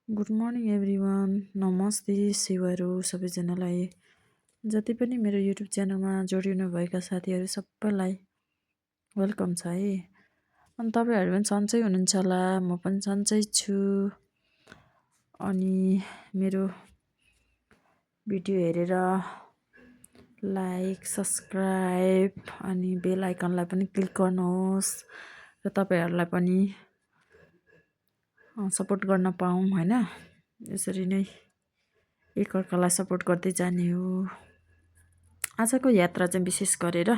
Good morning everyone. नमस्ते सेवाहरू सबैजनालाई। जति पनि मेरो युट्युब च्यानलमा जोडिनुभएका साथीहरू सबैलाई वेलकम छ है। अनि तपाईँहरू पनि सन्चै हुनुहुन्छ होला, म पनि सन्चै छु। अनि मेरो भिडियो हेरेर लाइक, सब्सक्राइब अनि बेल आइकनलाई पनि क्लिक गर्नुहोस् र तपाईँहरूलाई पनि सपोर्ट गर्न पाऊँ हैन। यसरी नै एकअर्कालाई सपोर्ट गर्दै जाने हो। आजको यात्रा चाहिँ विशेष गरेर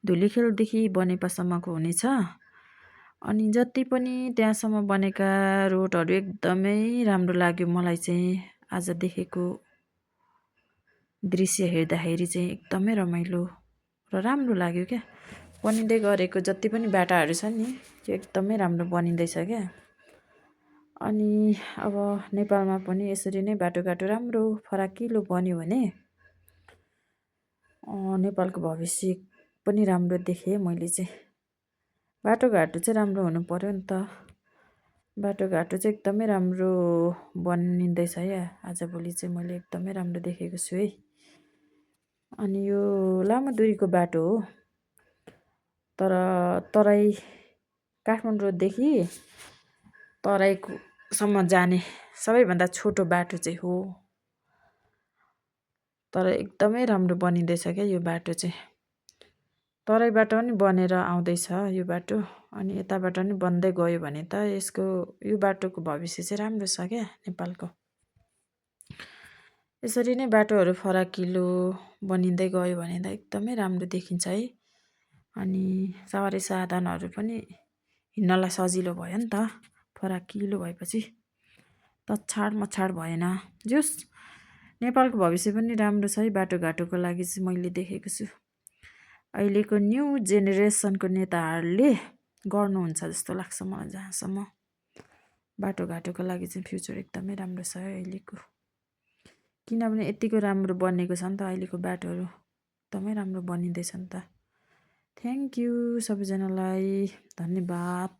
धुलीखेलदेखि बनेपासम्मको हुनेछ। अनि जति पनि त्यहाँसम्म बनेका रोडहरू एकदमै राम्रो लाग्यो मलाई चाहिँ। आज देखेको दृश्य हेर्दाखेरि चाहिँ एकदमै रमाइलो र राम्रो लाग्यो क्या। बनिँदै गरेको जति पनि बाटाहरू छ नि त्यो एकदमै राम्रो बनिँदैछ क्या। अनि अब नेपालमा पनि यसरी नै बाटोघाटो राम्रो फराकिलो बन्यो भने नेपालको भविष्य पनि राम्रो देखेँ मैले चाहिँ। बाटोघाटो चाहिँ राम्रो हुनु पर्यो नि त। बाटोघाटो चाहिँ एकदमै राम्रो बनिँदैछ है। आजभोलि चाहिँ मैले एकदमै राम्रो देखेको छु है। अनि यो लामो दुरीको बाटो हो, तर तराई काठमाडौँदेखि तराईसम्म जाने सबैभन्दा छोटो बाटो चाहिँ हो। तर एकदमै राम्रो बनिँदैछ क्या यो बाटो चाहिँ। तराईबाट पनि बनेर आउँदैछ यो बाटो, अनि यताबाट पनि बन्दै गयो भने त यो बाटोको भविष्य चाहिँ राम्रो छ क्या नेपालको। यसरी नै बाटोहरू फराकिलो बनिँदै गयो भने त एकदमै राम्रो देखिन्छ है। अनि सवारी साधनहरू पनि हिँड्नलाई सजिलो भयो नि त, फराकिलो भएपछि तछाड मछाड भएन। जोस् नेपालको भविष्य पनि राम्रो छ है बाटोघाटोको लागि चाहिँ मैले देखेको छु। अहिलेको न्यू जेनेरेसनको नेताहरूले गर्नुहुन्छ जस्तो लाग्छ मलाई जहाँसम्म। बाटोघाटोको लागि चाहिँ फ्युचर एकदमै राम्रो छ है अहिलेको, किनभने यतिको राम्रो बनेको छ नि त अहिलेको बाटोहरू, एकदमै राम्रो बनिँदैछ नि त। थ्याङ्क यू सबैजनालाई, धन्यवाद।